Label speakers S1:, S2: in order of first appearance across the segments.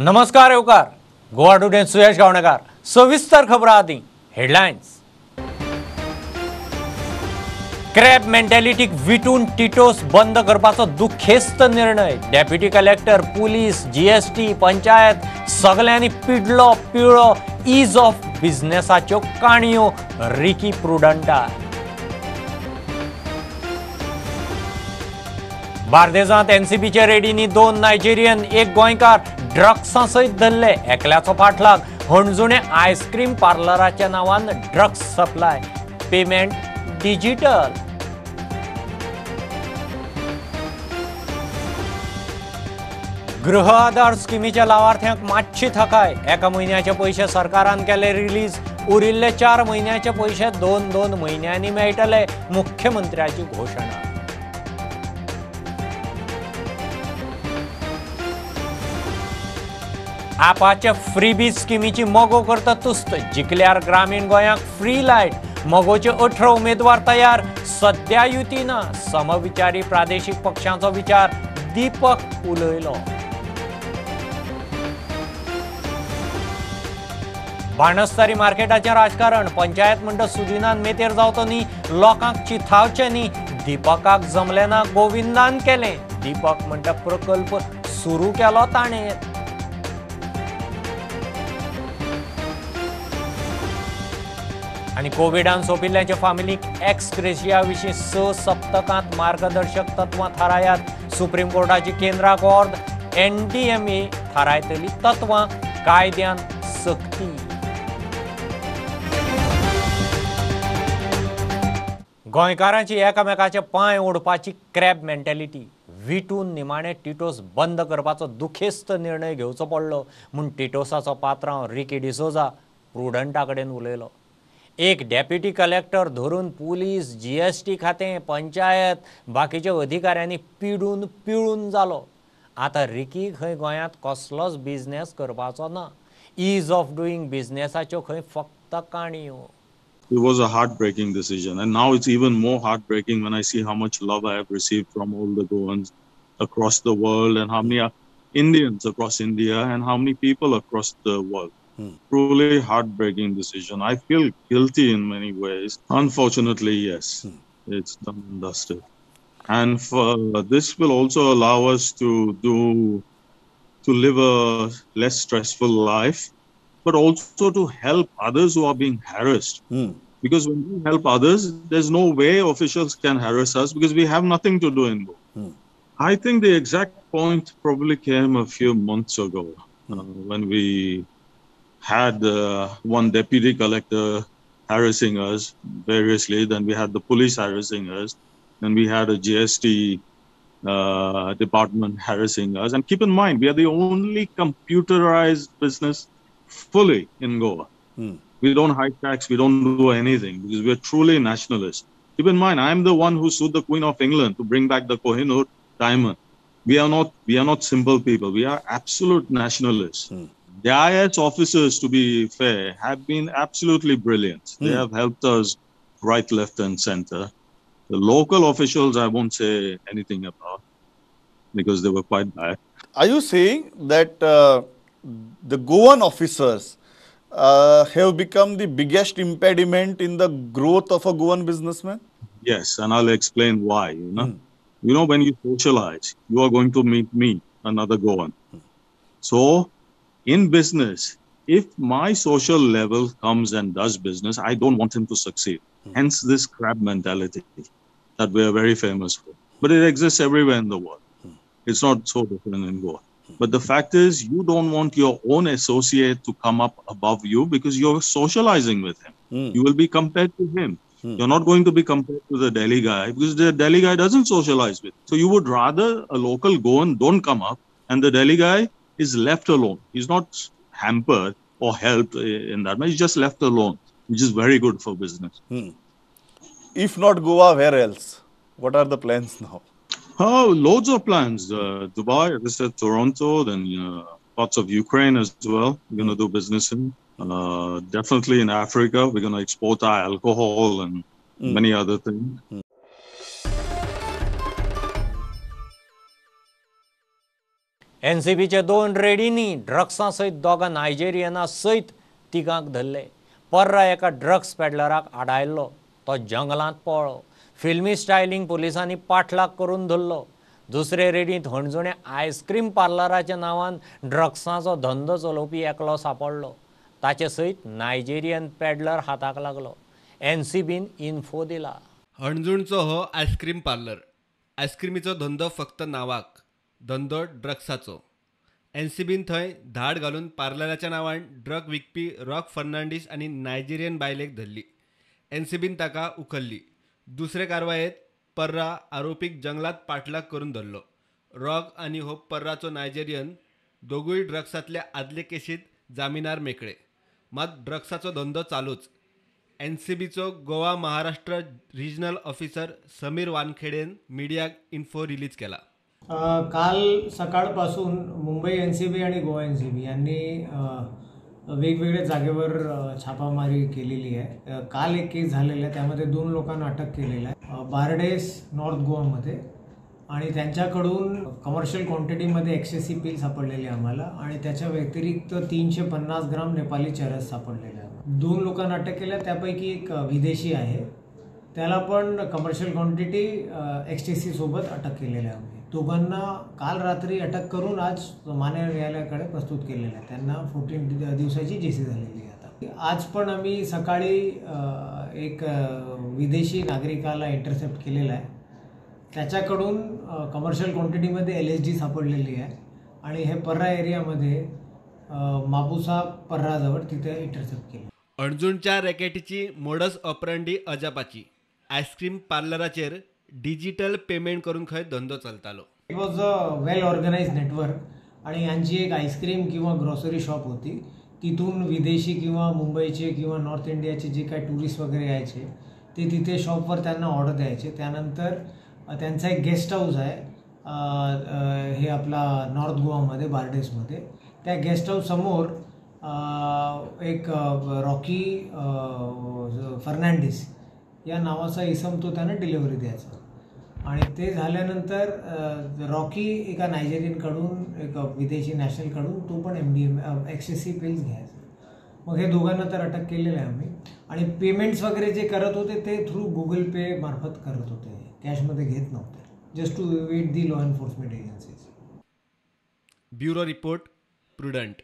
S1: नमस्कार येवकार गोवा टुडे सुयश गावणेकार सविस्तर खबरां आदी हेडलायन्स। क्रॅब मेंटॅलिटीक विटून टिटोस बंद करपाचो दुखेस्त निर्णय। Deputy collector, police, GST, panchayat सगल्यांनी पिडलो पिळो। Is of बिझनेसाच्यो काणयो रिकी प्रुडंटा। बार्देजांत एनसीबीच्या रेडींनी 2 नायजेरियन, 1 गोंयकार ड्रग्सां सयत धरले। एकल्याचो फाटलाग। हणजुणे आयस्क्रीम पार्लराच्या नांवान ड्रग्स सप्लाय, पेमेंट डिजिटल। गृह आधार स्किमीच्या लावार्थ्यांक मातशी थकाय। एका म्हयन्याचे पयशे सरकारान केले रिलीज। उरिल्ले 4 म्हयन्याचे पयशे 2-2 म्हयन्यांनी मेळटले, मुख्यमंत्र्याची घोशणा। आपाचे फ्रीबी स्किमीची मगो करता तुस्त। जिखल्यार ग्रामीण गोंयांक फ्री लायट। मगोचे 18 उमेदवार तयार। सद्या युती ना, समविचारी प्रादेशीक पक्षांचो विचार। दीपक उलयलो। बाणस्तारी मार्केटाचें राजकारण। पंचायत म्हणटा सुदिनान मेतेर जावचो न्ही, लोकांक चिथावचें न्ही। दीपकाक जमलें ना, गोविंदान केलें। दीपक म्हणटा प्रकल्प सुरू केलो ताणें। आनी कोविडान सोंपिल्ल्याच्या फामिलीक एक्स ग्रेशिया विशीं 6 सप्तकांत मार्गदर्शक तत्वां थारायात। सुप्रीम कोर्टाची केंद्राक ऑर्द। एनडीएमए थारायतली तत्वां, कायद्यान सक्ती। गोंयकारांची एकामेकाचे पांय ओडपाची क्रॅब मेंटॅलिटी विटून निमाणे टिटोस बंद करपाचो दुखेस्त निर्णय घेवचो पडलो म्हूण टिटोसाचो पात्रांव रिकी डिसोजा प्रुडंटा कडेन उलयलो। एक डेप्युटी कलेक्टर धरून पुलीस, जीएसटी खातें, पंचायत, बाकीच्या अधिकाऱ्यांनी पिडून पिळून जालो। आतां रिकी खंय गोंयांत कसलोच बिझनेस करपाचो ना। Is of doing बिझनेसाच्यो खंय फक्त काणयो।
S2: It was a heartbreaking decision, and now it's even more heartbreaking when I see how much love I have received from all the Goans across the world and how many Indians across India and how many people across the world. Truly heartbreaking decision. I feel guilty in many ways. Unfortunately, yes, it's done and dusted. And for, this will also allow us to live a less stressful life, but also to help others who are being harassed. Because when we help others, there's no way officials can harass us because we have nothing to do in Goa. I think the exact point probably came a few months ago when we had one deputy collector harassing us variously, then we had the police harassing us, then we had a GST department harassing us. And keep in mind, we are the only computerized business fully in Goa. We don't hide tax, we don't do anything because we are truly nationalists. Keep in mind, I'm the one who sued the Queen of England to bring back the Kohinoor diamond. We are not simple people. We are absolute nationalists. The IAS officers, to be fair, have been absolutely brilliant. They have helped us right, left and center. The local officials, I won't say anything about because they were quite bad.
S3: Are you saying that the Goan officers have become the biggest impediment in the growth of a Goan businessman?
S2: Yes, and I'll explain why. You know, you know, when you socialize, you are going to meet me, another Goan. So, in business, if my social level comes and does business, I don't want him to succeed. Hence this crab mentality that we are very famous for. But it exists everywhere in the world. It's not so different in Goa. But the fact is, you don't want your own associate to come up above you because you're socializing with him. You will be compared to him. You're not going to be compared to the Delhi guy because the Delhi guy doesn't socialize with you. So you would rather a local Goan don't come up and the Delhi guy is left alone. He's not hampered or helped in that way. He's just left alone, which is very good for business.
S3: If not Goa, where else? What are the plans now?
S2: Oh, loads of plans. Dubai, as I said, Toronto, then parts of Ukraine as well. We're going to do business in. Definitely in Africa. We're going to export our alcohol and many other things.
S1: एनसीबीचे 2 रेडींनी ड्रग्सां सयत 2 नायजेरियना सयत 3 धरले. पर्रा एका drugs पेडलराक आडायल्लो, तो जंगलांत पळ्ळो. Filmi styling पुलिसांनी पाठलाग करून धरलो. दुसरे रेडींत हणजुणे आयस्क्रीम पार्लराच्या नांवान ड्रग्साचो धंदो चलोवपी एकलो सांपडलो. ताचे सयत नायजेरियन पेडलर हाताक लागलो. एनसीबीन इन्फो दिला.
S4: हणजुणचो हो आयस्क्रीम पार्लर. आयस्क्रीमीचो धंदो फक्त नांवाक, धंदो ड्रग्साचो. एनसीबीन थंय धाड घालून पार्लराच्या नांवान ड्रग विकपी रॉक फर्नांडीस आनी नायजेरियन बायलेक धरली. एनसीबीन ताका उखल्ली. दुसरे कारवायेत पर्रा आरोपीक जंगलात पाठलाग करून धरलो. रॉक आनी हो पर्राचो नायजेरियन दोगूय ड्रग्सांतल्या आदले केशीत जामिनार मेकळे. मात ड्रग्साचो धंदो चालूच. एनसीबीचो गोवा महाराष्ट्र रिजनल ऑफिसर समीर वानखेडेन मिडियाक इन्फो रिलीज केला.
S5: काल सकाळपासून मुंबई एनसीबी आणि गोवा एनसीबी यांनी वेगवेगळ्या जागेवर छापामारी केलेली आहे. काल एक केस झालेला आहे, त्यामध्ये 2 लोकांना अटक केलेलं आहे बार्डेस नॉर्थ गोवामध्ये, आणि त्यांच्याकडून कमर्शियल क्वांटिटीमध्ये एक्सेसी पिल सापडलेली आम्हाला आणि त्याच्या व्यतिरिक्त 350 ग्राम नेपाली चरस सापडलेले आहे. 2 लोकांना अटक केल्या, त्यापैकी एक विदेशी आहे, त्याला पण कमर्शियल क्वांटिटी एक्सटेसी सोबत अटक केलेली आहे. आम्ही दोघांना काल रात्री अटक करून आज मान्य न्यायालयाकडे प्रस्तुत केलेलं आहे. त्यांना 14 दिवसाची जेसी झालेली आहे. आता आज पण आम्ही सकाळी एक विदेशी नागरिकाला इंटरसेप्ट केलेला आहे. त्याच्याकडून कमर्शियल क्वांटिटीमध्ये LSD सापडलेली आहे आणि हे पर्रा एरियामध्ये मापुसा पर्राजवळ तिथे इंटरसेप्ट केलं.
S4: अणजुणच्या रॅकेटीची मोडस ऑपरंडी अजापाची. आयस्क्रीम पार्लराचेर डिजिटल पेमेंट करून खंय धंदो चलतालो.
S5: It was a well organise network आणि यांची एक आईस्क्रीम किंवा ग्रॉसरी शॉप होती. तिथून विदेशी किंवा मुंबईचे किंवा नॉर्थ इंडियाचे जे काही टुरिस्ट वगैरे यायचे ते तिथे शॉपवर त्यांना ऑर्डर द्यायचे. त्यानंतर त्यांचा एक गेस्ट हाऊस आहे हे आपला नॉर्थ गोवामध्ये बार्डेसमध्ये. त्या गेस्ट हाऊससमोर एक रॉकी फर्नांडिस या नावाचा इसम तो त्यांना डिलिव्हरी द्यायचा आणि ते झाल्यानंतर रॉकी एका नायजेरियनकडून, एका विदेशी नॅशनलकडून तो पण MDMA ecstasy pills घ्यायचा. मग हे दोघांना तर अटक केलेलं आहे आम्ही. आणि पेमेंट्स वगैरे जे करत होते ते थ्रू गुगल पे मार्फत करत होते, कॅशमध्ये घेत नव्हते, just to evade the law enforcement agencies.
S4: Bureau report, Prudent.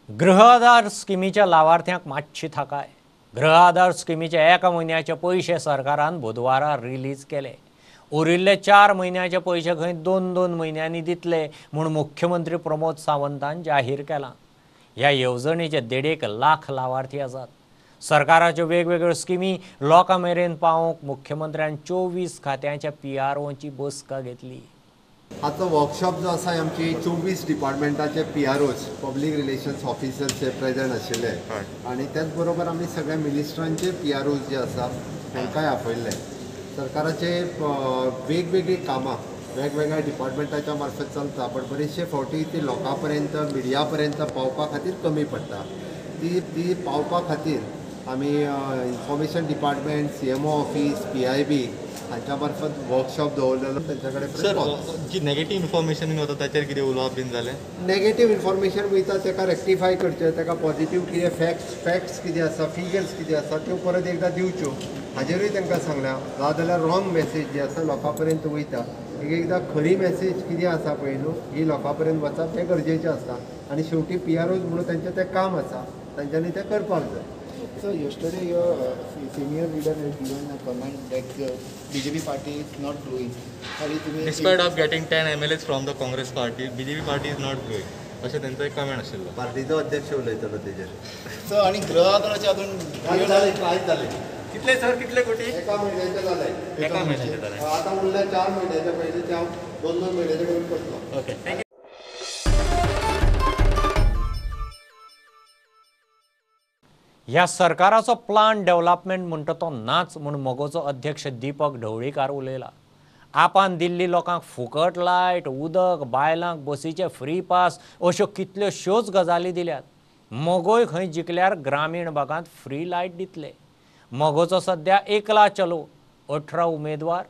S1: गृह आधार स्किमीच्या लावार्थ्यांक मातशी थाकाय. गृह आधार स्किमीचे एका म्हयन्याचे पयशे सरकारान बुधवारा रिलीज केले. उरिल्ले 4 म्हयन्याचे पयशे खंय 2-2 म्हयन्यांनी दितले म्हूण मुख्यमंत्री प्रमोद सावंतान जाहीर केलां. ह्या येवजणेचे 1.5 लाख लावार्थी आसात. सरकाराच्यो वेगवेगळ्यो स्किमी लोकां मेरेन पावोवंक मुख्यमंत्र्यान 24 खात्यांच्या PROची बसका घेतली.
S6: आतां वर्कशॉप जो आसा आमची 24 डिपार्टमेंटाचे PROs, public relations officers हे प्रेजंट आशिल्ले आनी त्याच बरोबर आमी सगळ्या मिनिस्टरांचे PROs जे आसा तांकांय आपयल्ले. सरकाराचे वेगवेगळीं कामां वेगवेगळ्या डिपार्टमेंटाच्या मार्फत चलता, पण बरेचशे फावटी ती लोकां पर्यंत, मिडिया पर्यंत पावपा खातीर कमी पडटा. ती पावपा खातीर आमी information department, CMO office, PIB हांच्या मार्फत वर्कशॉप दवरलेलो तेंच्या कडेन.
S7: सर, जी नेगेटीव इन्फॉर्मेशन बीन वता ताचेर कितें उलोवप बीन जालें?
S6: नेगेटीव इन्फॉर्मेशन वयता ताका रेक्टिफाय करचें, ताका पॉझिटीव कितें फॅक्ट्स कितें आसा, फिगर्स कितें आसा त्यो परत एकदां दिवच्यो हाजेरूय तांकां सांगलां. नाजाल्यार रॉंग मॅसेज जी आसा लोकां पर्यंत वयता. एक एकदां खरी मॅसेज कितें आसा पळय न्हू ही लोकां पर्यंत वचप हें गरजेचें आसता आनी शेवटी PROs म्हणून तांचें तें काम आसा, तांच्यांनी तें करपाक जाय.
S8: So yesterday your senior leader has given a comment that the BJP party is not growing.
S7: Despite of getting 10 MLAs from the Congress party, BJP party is not growing. अशें तेंचो एक कमेंट आशिल्लो.
S6: पार्टीचो अध्यक्ष उलयतलो तेजेर.
S8: सर, आनी गृह आधाराचे अजून
S6: आयज जालें.
S7: कितले सर, कितले कोटी?
S6: एका म्हयन्याचे जालें.
S7: एका म्हयन्याचे जालें.
S6: आतां उरले 4 म्हयन्याचे, पयलीं हांव 2-2 म्हयन्याचे करून करतलो.
S7: Okay, thank you.
S1: ह्या सरकाराचो प्लान डेव्हलपमेंट म्हणटा तो नाच म्हूण मगोचो अध्यक्ष दीपक ढवळीकार उलयला. आपान दिल्ली लोकांक फुकट लायट, उदक, बायलांक बसीचे फ्री पास अश्यो कितल्योश्योच गजाली दिल्यात. मगोय खंय जिखल्यार ग्रामीण भागांत फ्री लायट दितले. मगोचो सद्या एकला चलो, 18 उमेदवार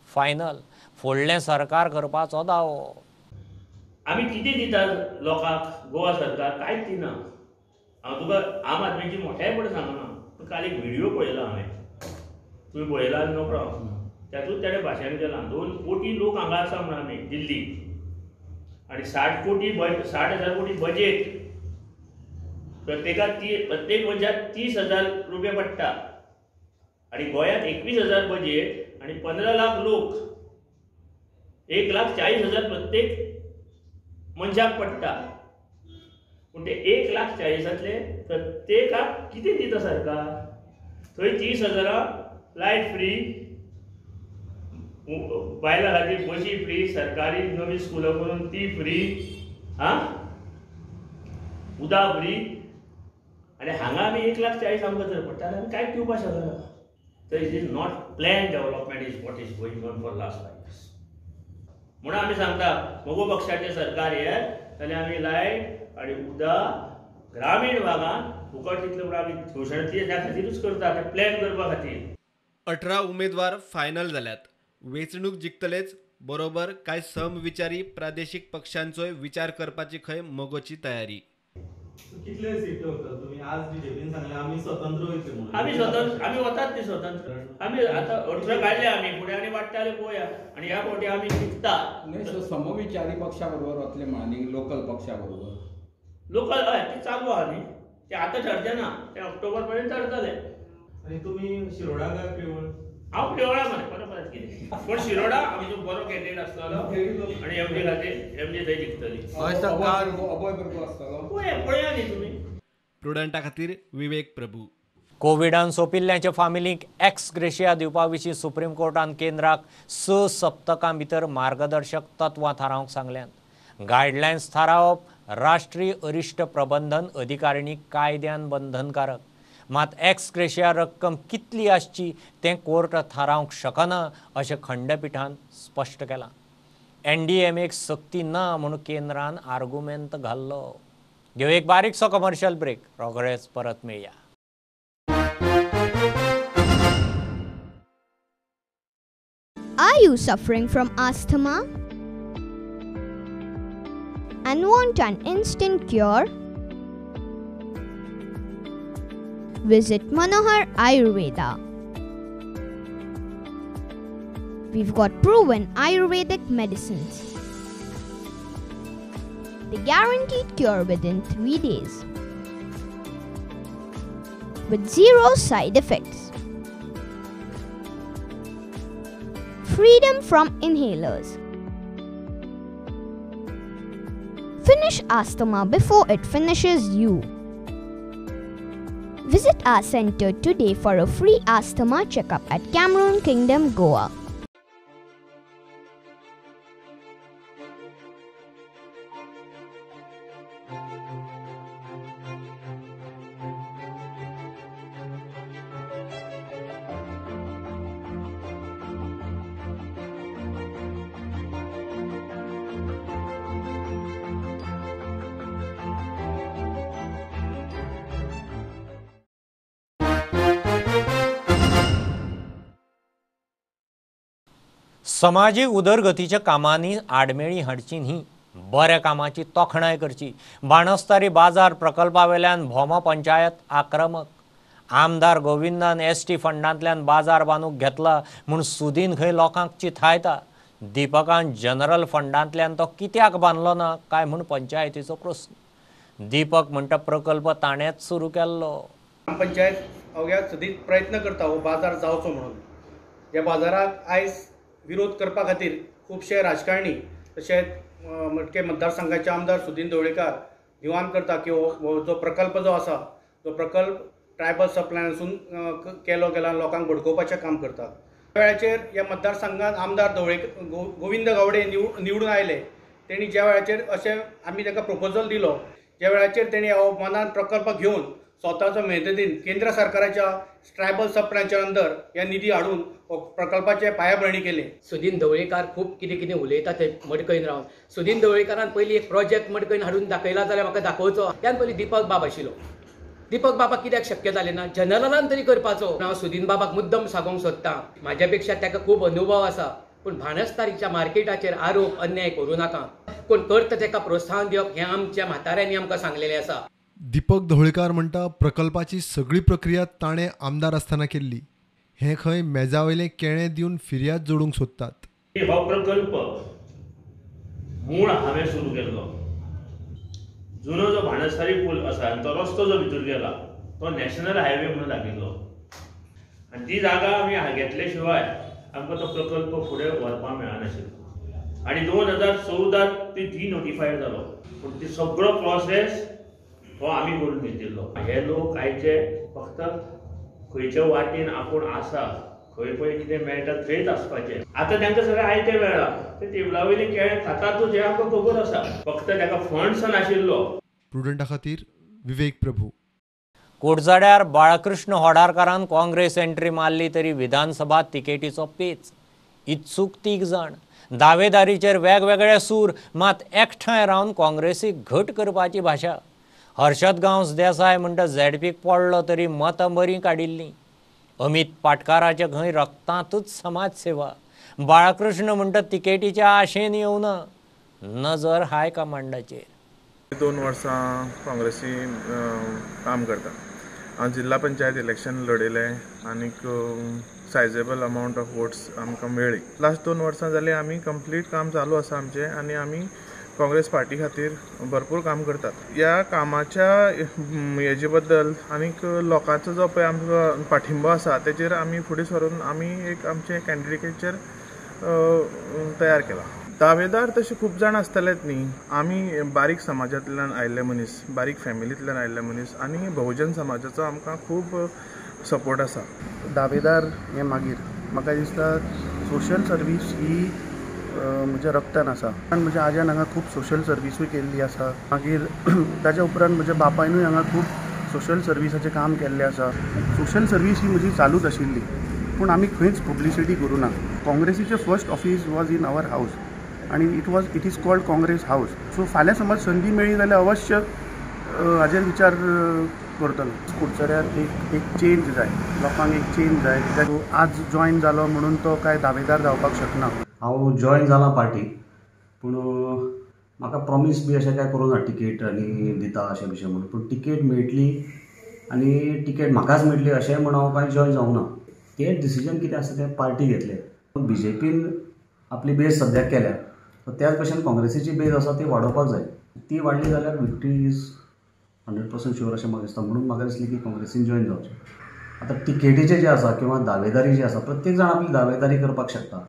S1: फायनल, फुडलें सरकार करपाचो दावो.
S9: आमी कितें दिता लोकांक गोवा सरकार? कांयच दिना. हांव तुका आम आदमीची मोठ्यापण सांगना, पूण काल एक व्हिडियो पळयला हांवें, तुमी पळयला नकळो हांव, तातूंत ताणें भाशण केलां 2 कोटी लोक हांगा आसा म्हणून आमी दिल्ली आनी 60 कोटी 60,000 कोटी बजेट, प्रत्येकाक प्रत्येक मनशाक 30,000 रुपया पडटा आनी गोंयांत 21,000 बजेट आनी 15 लाख लोक, 1,40,000 प्रत्येक मनशाक पडटा. पूण ते 1,40,000 प्रत्येकाक कितें दिता सरकार? थंय 30,000 लायट फ्री, बायलां खातीर बशी फ्री, सरकारी नवी स्कुलां करून ती फ्री, आं उदक फ्री, आनी हांगा आमी 1,40,000 आमकां जर पडटा जाल्यार आमी कांयच दिवपाक शकना. तर it is not plan development is what is going on for last 5 years. म्हणून आमी सांगता मगो पक्षाचें सरकार येत जाल्यार आमी लायट आनी उदक ग्रामीण भागांत फुकट दितले म्हणून आमी घोशणा ती त्या खातीरूच करता, ते प्लॅन करपा खातीर.
S4: 18 उमेदवार फायनल जाल्यात. वेंचणूक जिखतलेच बरोबर कांय समविचारी प्रादेशीक पक्षांचोय विचार करपाची खंय मगोची तयारी.
S7: कितले सीट तुम्ही आज बीजेपीन सांगले आमी स्वतंत्र वयतले म्हणून?
S9: आमी स्वतंत्र, आमी वतात ती स्वतंत्र. आमी आतां 18 काडले आमी, फुडें आनी वाडटाले पळोवया आनी ह्या फावटी आमी जिखता.
S10: न्ही, समविचारी पक्षा बरोबर वतले म्हणा न्ही, लोकल पक्षा बरोबर?
S9: लोकल हय, ते चालू आहा न्ही, ते आतां ठरचें ना, ते ऑक्टोबर पर्यंत ठरतले.
S7: आनी तुमी शिरोडा काय प्रियोळ?
S9: हांव प्रियोळा मरे, परत परत कितें, पूण शिरोडा आमचो बरो कॅन्डिडेट आसतलो आनी एमजी खातीर एमजी थंय जिखतली.
S10: अभय बरोबर आसतलो,
S9: पळया न्ही तुमी.
S4: प्रुडंटा खातीर विवेक प्रभू.
S1: कोविडान सोंपिल्ल्यांच्या फामिलींक एक्स ग्रेशिया दिवपा विशीं सुप्रीम कोर्टान केंद्राक 6 सप्तकां भितर मार्गदर्शक तत्वां थारावंक सांगल्यांत. गायडलायन्स थारावप राष्ट्रीय अरिश्ट प्रबंधन अधिकारिणी कायद्यान बंधनकारक, मात एक्स ग्रेशिया रक्कम कितली आसची तें कोर्ट थारावंक शकना अशें खंडपिठान स्पश्ट केलां. एनडीएमएक सक्ती ना म्हूण केंद्रान आर्गुमेंत घाल्लो. घेवं एक बारीकसो कमर्शियल ब्रेक, रोखडेच परत मेळया.
S11: Are you suffering from asthma and want an instant cure? Visit Manohar Ayurveda. We've got proven Ayurvedic medicines. The guaranteed cure within 3 days with 0 side effects. Freedom from inhalers. Finish asthma before it finishes you. Visit our center today for a free asthma checkup at Cameroon Kingdom, Goa.
S1: समाजीक उदरगतीच्या कामांनी आडमेळी हाडची न्ही, बऱ्या कामाची तोखणाय करची. बाणस्तारी बाजार प्रकल्पावेल्यान भोमा पंचायत आक्रमक. आमदार गोविंदान एसटी फंडांतल्यान बाजार बांदूंक घेतला म्हूण सुदीन खंय लोकांक चिथायता. दीपकान जनरल फंडांतल्यान तो कित्याक बांदलो ना काय म्हूण पंचायतीचो प्रस्न. दीपक म्हणटा प्रकल्प ताणेंच सुरू केल्लो.
S12: ग्रामपंचायत अवघ्या सदींच प्रयत्न करता हो बाजार जावचो म्हणून. ह्या बाजाराक आयज विरोध करपा खातीर खुबशे राजकारणी तशेंच मटके मतदारसंघाचे आमदार सुदीन ढवळीकार निवान करता की हो जो प्रकल्प जो आसा तो प्रकल्प ट्रायबल सप्लायसून केलो गेला, लोकांक भडकोवपाचें काम करतात. त्या वेळाचेर ह्या मतदारसंघात आमदार गोविंद गावडे निवडून आयले तेणी ज्या वेळाचेर अशें आमी ताका प्रपोजल दिलो, ज्या वेळाचेर तेणी हो मनान प्रकल्प घेवन स्वताचो मेहनतीन केंद्र सरकाराच्या ट्रायबल सप्लायच्या अंदर ह्या निधी हाडून प्रकल्पाचे पायाभरणी केली.
S13: सुदीन ढवळीकार खूब कितें कितें उलयता ते मडकयन रावन. सुदीन ढवळीकारान पयलीं एक प्रोजेक्ट मडकयन हाडून दाखयला जाल्यार म्हाका दाखोवचो. त्यान पयलीं दीपक बाब आशिल्लो. दीपक बाबा कित्याक शक्य जालें ना जनरलान तरी करपाचो. हांव सुदीन बाबाक मुद्दम सांगूंक सोदतां, म्हाज्या पेक्षा ताका खूब अनुभव आसा. पूण भाणस्तारीच्या मार्केटाचेर आरोप अन्याय करूं नाका. कोण करता तेका प्रोत्साहन दिवप हें आमच्या म्हाताऱ्यांनी आमकां सांगलेलें आसा.
S14: दीपक ढवळीकार म्हणटा प्रकल्पाची सगळी प्रक्रिया ताणें आमदार आसतना केल्ली. हें खंय मेजा वयलें केळें दिवन फिर्याद जोडूंक सोदतात.
S9: हो प्रकल्प मूळ हांवें सुरू केल्लो. जुनो जो भाणस्तारी पूल आसा आनी तो रस्तो जो भितर गेला तो नॅशनल हायवे म्हणून लागिल्लो आनी ती जागा आमी घेतले शिवाय आमकां तो प्रकल्प फुडें व्हरपाक मेळनाशिल्लो. आनी 2014 ती डिनोटिफाय जालो, पूण ती सगळो प्रोसेस हो आमी करून घेतिल्लो. हे लोक आयचे फक्त खंयचे वाटेन आपूण आसा, खंय पळय कितें मेळटा थंयच आसपाचें. आतां तांकां सगळें आयतें मेळ्ळां, ते टेबला वयलें केळें खातातूच हें आमकां खबर आसा, फक्त ताका फंड्स नाशिल्लो.
S14: प्रुडंटा खातीर विवेक प्रभू.
S1: कोटजाड्यार बाळकृष्ण होडारकारान काँग्रेस एंट्री मारली तरी विधानसभा तिकेटीचो पेच. इत्सूक तीग जाण, दावेदारीचेर वेगवेगळे सूर, मात एकठांय रावन काँग्रेसीक घट करपाची भाशा. हर्षद गांवस देसाय म्हणटा झेडपीक पडलो तरी मतां बरीं काडिल्लीं. अमित पाटकाराच्या खंय रक्तांतूच समाजसेवा. बाळकृष्ण म्हणटा तिकेटीच्या आशेन येवना, नजर हायकमांडाचेर.
S15: 2 वर्सां काँग्रेसी काम करता. हांव जिल्हा पंचायत इलेक्शन लढयलें आनीक सायजेबल अमावंट ऑफ वोट्स आमकां मेळ्ळी. लास्ट 2 वर्सां जालीं आमी कंप्लीट काम चालू आसा आमचें आनी आमी काँग्रेस पार्टी खातीर भरपूर काम करतात. ह्या कामाच्या हेजे बद्दल आनीक लोकांचो जो पळय आमकां पाठिंबो आसा तेजेर आमी फुडें सरून आमी एक आमचें कॅन्डिडेचर तयार केला. दावेदार तशे खूब जाण आसतलेच न्ही, आमी बारीक समाजांतल्यान आयिल्ले मनीस, बारीक फॅमिलींतल्यान आयिल्ले मनीस आनी बहुजन समाजाचो आमकां खूब सपोर्ट आसा.
S16: दावेदार हें मागीर म्हाका दिसता सोशल सर्वीस ही म्हज्या रक्तान आसा. कारण म्हज्या आज्यान हांगा खूब सोशल सर्विसूय केल्ली आसा. मागीर ताच्या उपरांत म्हज्या बापायनूय हांगा खूब सोशल सर्विसाचें काम केल्लें आसा. सोशल सर्वीस ही म्हजी चालूच आशिल्ली, पूण आमी खंयच पब्लिसिटी करूं ना. काँग्रेसीचें first office was in our house आनी it is called Congress house. So फाल्यां समज संदी मेळ्ळी जाल्यार अवश्य हाजेर विचार करतलो. कुडचड्यार एक चेंज जाय, लोकांक एक चेंज जाय. कित्याक आज जॉयन जालो म्हणून तो कांय दावेदार जावपाक शकना.
S17: हांव जॉयन जाला पार्टीक, पूण म्हाका प्रॉमीस बी अशें कांय करूं ना तिकेट आनी दिता अशें बिशें म्हणून. पूण तिकेट मेळटली आनी तिकेट म्हाकाच मेळटली अशें म्हूण हांव कांय जॉयन जावंक ना. तें डिसिजन कितें आसा तें पार्टी घेतलें. बीजेपीन आपली बेज सद्याक केल्या, त्याच भशेन काँग्रेसीची बेज आसा ती वाडोवपाक जाय. ती वाडली जाल्यार विक्टरी is 100% sure अशें म्हाका दिसता. म्हणून म्हाका दिसलें की काँग्रेसीन जॉयन जावचें. आतां तिकेटीचें जें आसा किंवा दावेदारी जी आसा, प्रत्येक जाण आपली दावेदारी करपाक शकता.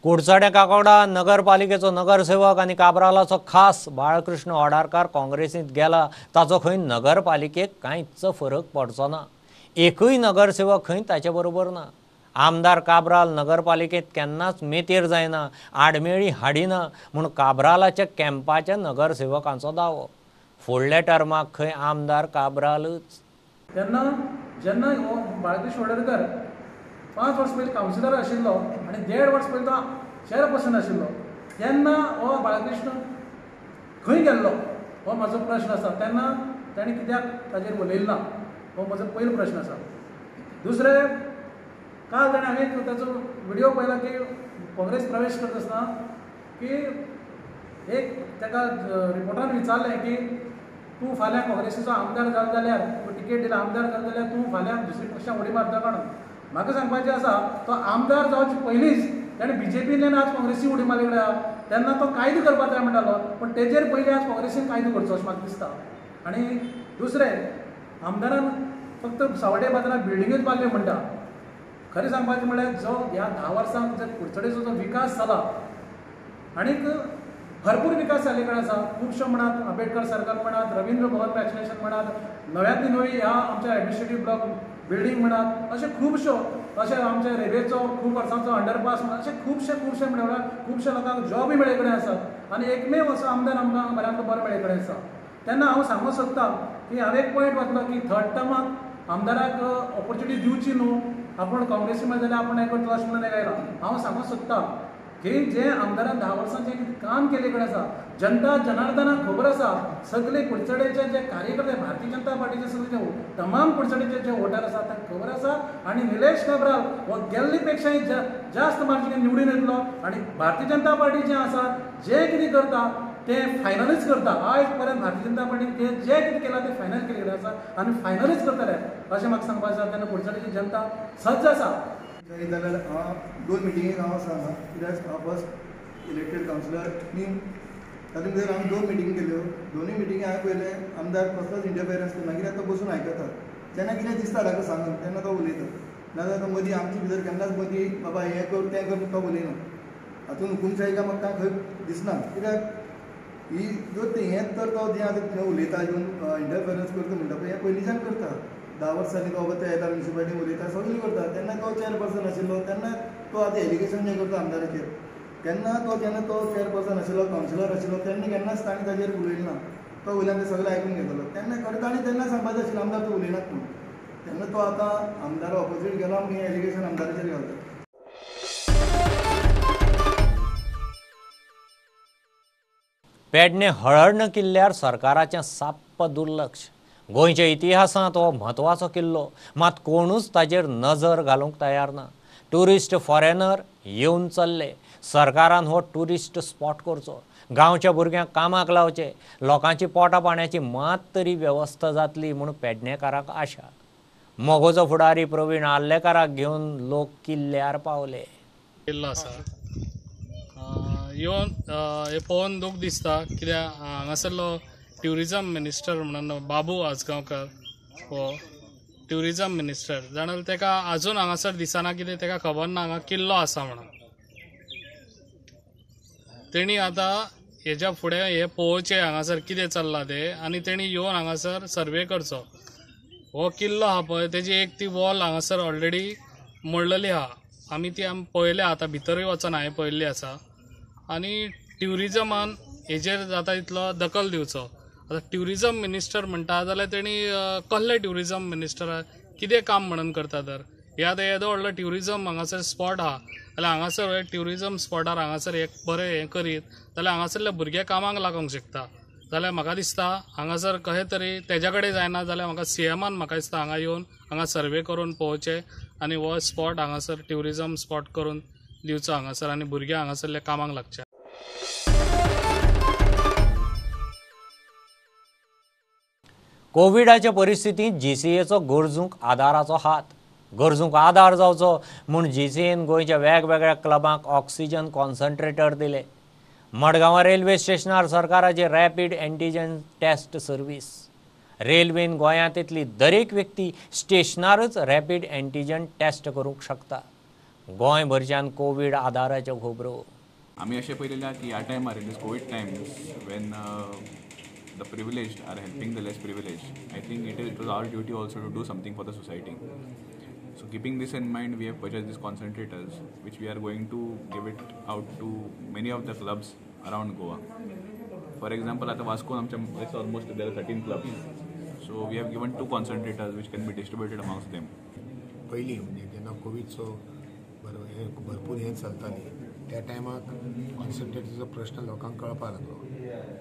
S1: कुडचडें काकोडा नगरपालिकेचो नगरसेवक आनी काब्रालाचो खास बाळकृष्ण होडारकार काँग्रेसींत गेला. ताचो खंय नगरपालिकेक कांयच फरक पडचो ना. एकूय नगरसेवक खंय ताचे बरोबर ना. आमदार काब्राल नगरपालिकेंत केन्नाच मेतेर जायना, आडमेळी हाडिना म्हूण काब्रालाच्या कॅम्पाच्या नगरसेवकांचो दावो. फुडल्या टर्माक खंय आमदार काब्रालच.
S18: तेन्ना जेन्ना हो बाळकृष्ण होडारकर 5 वर्स पयलीं कावन्सिलर आशिल्लो आनी 1.5 वर्स पयलीं तो चेअरपर्सन आशिल्लो, तेन्ना हो बाळकृष्ण खंय गेल्लो हो म्हाजो प्रश्न आसा. तेन्ना ताणें कित्याक ताजेर उलयलें ना हो म्हजो पयलो प्रश्न आसा. दुसरें, काल ताणें हांवें ताचो व्हिडियो पळयला की काँग्रेस प्रवेश करता आसतना की एक ताका रिपोर्टरान विचारलें की तूं फाल्यां काँग्रेसीचो आमदार जालो जाल्यार, तिकेट दिला आमदार जालो जाल्यार तूं फाल्यां दुसरी पक्षाक उडी मारता काडून. म्हाका सांगपाचें आसा तो आमदार जावचे पयलींच ताणें बीजेपींतल्यान आज काँग्रेसी उडी मारली कडेन तेन्ना तो कायदो करपाक जाय म्हणटालो, पूण तेजेर पयलीं आज काँग्रेसीन कायदो करचो अशें म्हाका दिसता. आनी दुसरें, आमदारान फक्त सावडे बाजारांत बिल्डिंगूच बांदल्यो म्हणटा. खरें सांगपाचें म्हळ्यार जो ह्या 10 वर्सांक जर कुडचडेचो जो विकास जाला आनीक भरपूर विकास जाल्ले कडेन आसा. खुबशो म्हणात आंबेडकर सर्कल म्हणात, रवींद्र भवन वॅक्सिनेशन म्हणात, नव्यांतली नवी ह्या आमच्या एडमिनिस्ट्रेटीव ब्लॉक बिल्डींग म्हणात, अशें खुबश्यो, अशें आमच्या रेल्वेचो खूब वर्सांचो अंडरपास म्हणात, अशें खुबशे खुबशे म्हणल्यार खुबशे लोकांक जॉबूय मेळ्ळे कडेन आसात आनी एकमेव असो आमदार आमकां बऱ्यांतलो बरो मेळ्ळे कडेन आसा. तेन्ना हांव सांगूंक सोदता की हांव एक पॉयंट वतलो की थर्ड टर्माक आमदाराक ऑपॉर्च्युनिटी दिवची न्हू, आपूण काँग्रेसी मेळ्ळें जाल्यार आपूण हें करतलो अशें म्हणून आयला. हांव सांगूंक सोदता की जे आमदारान 10 वर्सां जें कितें काम केल्ले कडेन आसा, जनता जनार्दनाक खबर आसा, सगळे कुडचडेचे जे कार्यकर्ते भारतीय जनता पार्टीचे सगळे जे तमाम कुडचडेचे जे वोटर आसा तांकां खबर आसा. आनी निलेश काब्राल हो गेल्ले पेक्षाय जास्त मार्जिनान निवडून येतलो आनी भारतीय जनता पार्टी जें आसा जें कितें करता तें फायनलूच करता. आयज पर्यंत भारतीय जनता पार्टीन ते जें कितें केलां तें फायनल केल्लें आसा आनी फायनलूच करतले अशें म्हाका सांगपाक जाय. तेन्ना कुडचडेची जनता सज्ज आसा.
S8: जाल्यार हांव 2 मिटिंगेक हांव आसा हांगा, कित्याक हांव फर्स्ट इलेक्टेड कावन्सिलर न्ही, तातूंत भितर आमी 2 मिटिंग केल्यो. दोनूय मिटिंगी हांवें पळयलें आमदार कसलोच इंटरफेरन्स करना, कित्याक तो बसून आयकता, जेन्ना कितें दिसता ताका सांगून तेन्ना तो उलयता, नाजाल्यार तो मदीं आमचे भितर केन्नाच मदीं बाबा हें कर तें कर तो उलयना. हातूंत हुकुमशाही काय म्हाका खंय दिसना, कित्याक ही जर तें हेंच तर तो जें आतां उलयता येवन इंटरफेरन्स करता म्हणटा पळय, हें पयलींच्यान करता. 10 वर्सांनी तो बाबा ते येता म्युनिसिपालिटी उलयता सगळें करता, तेन्ना तो चेअरपर्सन आशिल्लो, तेन्ना तो आतां एलिगेशन जें करता आमदाराचेर, तेन्ना तो जेन्ना तो चेअरपर्सन आशिल्लो कावन्सिलर आशिल्लो तेन्ना केन्नाच ताणें ताजेर उलयलें ना, तो वयल्यान तें सगळें आयकून घेतलो. तेन्ना खरें ताणें तेन्ना सांगपाचें आशिल्लें आमदार तो उलयनात म्हूण, तेन्ना तो आतां आमदारा ऑपोजीट गेला म्हूण हें एलिगेशन आमदाराचेर घालता.
S1: पेडणे हळर्ण किल्ल्यार सरकाराचें साप्प दुर्लक्ष. गोंयच्या इतिहासांत हो म्हत्वाचो किल्लो, मात कोणूच ताजेर नजर घालूंक तयार ना. ट्युरिस्ट फॉरेनर येवन चल्ले, सरकारान हो ट्युरिस्ट स्पॉट करचो, गांवच्या भुरग्यांक कामाक लावचे, लोकांची पोटा पाण्याची मात तरी वेवस्था जातली म्हूण पेडणेकारांक आशा. मगोचो फुडारी प्रवीण आर्लेकाराक घेवन लोक किल्ल्यार पावले.
S19: किल्लो आसा येवन हें पळोवन दूख दिसता, कित्याक हांगासरलो ट्युरिजम मिनिस्टर म्हणून बाबू आजगांवकर हो ट्युरिजम मिनिस्टर जाणा, ताका आजून हांगासर दिसना कितें, ताका खबर ना हांगा किल्लो आसा म्हणून. तेणी आतां हेज्या फुडें हें पळोवचें हांगासर कितें चल्लां तें, आनी तेणी येवन हांगासर सर्वे करचो. हो किल्लो आहा पळय तेजी एक ती वॉल हांगासर ऑलरेडी मोडलेली आहा, आमी ती आमी पळयल्या, आतां भितरूय वचोन हांवें पळयल्ली आसा. आनी ट्युरिजमान हेजेर जाता तितलो दखल दिवचो. आतां ट्युरिजम मिनिस्टर म्हणटा जाल्यार तेणी कसले ट्युरिजम मिनिस्टर कितें काम म्हणून करता तर हे आतां येदो व्हडलो ट्युरिजम हांगासर स्पॉट आहा जाल्यार हांगासर ट्युरिजम स्पॉटार हांगासर एक बरें हें करीत जाल्यार हांगासरले भुरगे कामाक लागूंक शकता. जाल्यार म्हाका दिसता हांगासर कशें तरी तेज्या कडेन जायना जाल्यार म्हाका सीएमान म्हाका दिसता हांगा येवन हांगा सर्वे करून पळोवचें आनी हो स्पॉट हांगासर ट्युरिजम स्पॉट करून दिवचो हांगासर आनी भुरगे हांगासरले कामाक लागचे.
S1: कोविडाच्या परिस्थितींत जीसीएचो गरजूंक आदाराचो हात, गरजूंक आदार जावचो म्हूण जीसीएन गोंयच्या वेगवेगळ्या क्लबांक ऑक्सिजन कॉन्सन्ट्रेटर दिले. मडगांवां रेल्वे स्टेशनार सरकाराची रॅपीड एंटीजन टेस्ट सर्वीस, रेल्वेन गोंयांत येतली दरेक व्यक्ती स्टेशनारच रॅपीड एंटीजन टेस्ट करूंक शकता. गोंयभरच्यान कोवीड आदाराच्यो खबरो.
S20: आमी अशें पळयलें की ह्या टायमार in this Covid times when the privileged are helping the less privileged, I think it was our duty also to do something for the society. So keeping this in mind, we have purchased these concentrators, which we are going to give it out to many of the clubs around Goa. For example, at Vasco, it's almost there are 13 clubs. So we have given 2 concentrators which can be distributed amongst them.
S21: पयलीं म्हणजे जेन्ना कोविडचो भरपूर हें चलताली त्या टायमाक कॉन्सन्ट्रेटरचो प्रश्न लोकांक कळपाक लागलो.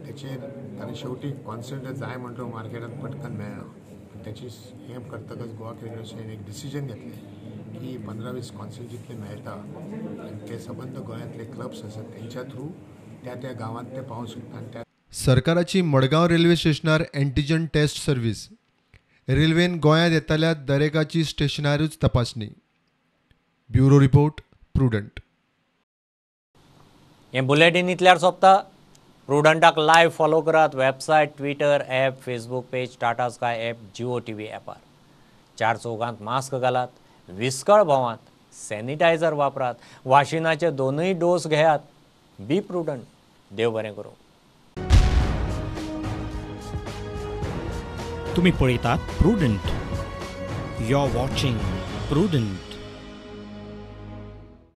S21: तेचेर कारण शेवटी कॉन्सन्ट्रेट जाय म्हणटो मार्केटान पटकन मेळना. त्याची हें करतकच गोवा क्रिकेट असोसिएशन एक डिसिजन घेतलें की 15-20 कॉन्सन्ट्रेट जितले मेळटा आनी ते सबंद गोंयांतले क्लब्स आसात तेंच्या थ्रू त्या त्या गांवांत ते पावूंक शकता. आनी त्या
S14: सरकाराची मडगांव रेल्वे स्टेशनार एंटीजन टेस्ट सर्वीस, रेल्वेन गोंयांत येतल्या दरेकाची स्टेशनारूच तपासणी. Bureau report, Prudent.
S1: हें बुलेटीन इतल्यार सोंपता. प्रुडंटाक लायव्ह फॉलो करात website, Twitter, app, Facebook page, Tata Sky app, Jio TV ॲपार. 4 चौगांत मास्क घालात, विस्कळ भोंवात, सॅनिटायझर वापरात, वाशिनाचे 2 डोस घेयात. Be prudent. देव बरें करूं.
S22: तुम्ही पळयतात Prudent. You are watching Prudent.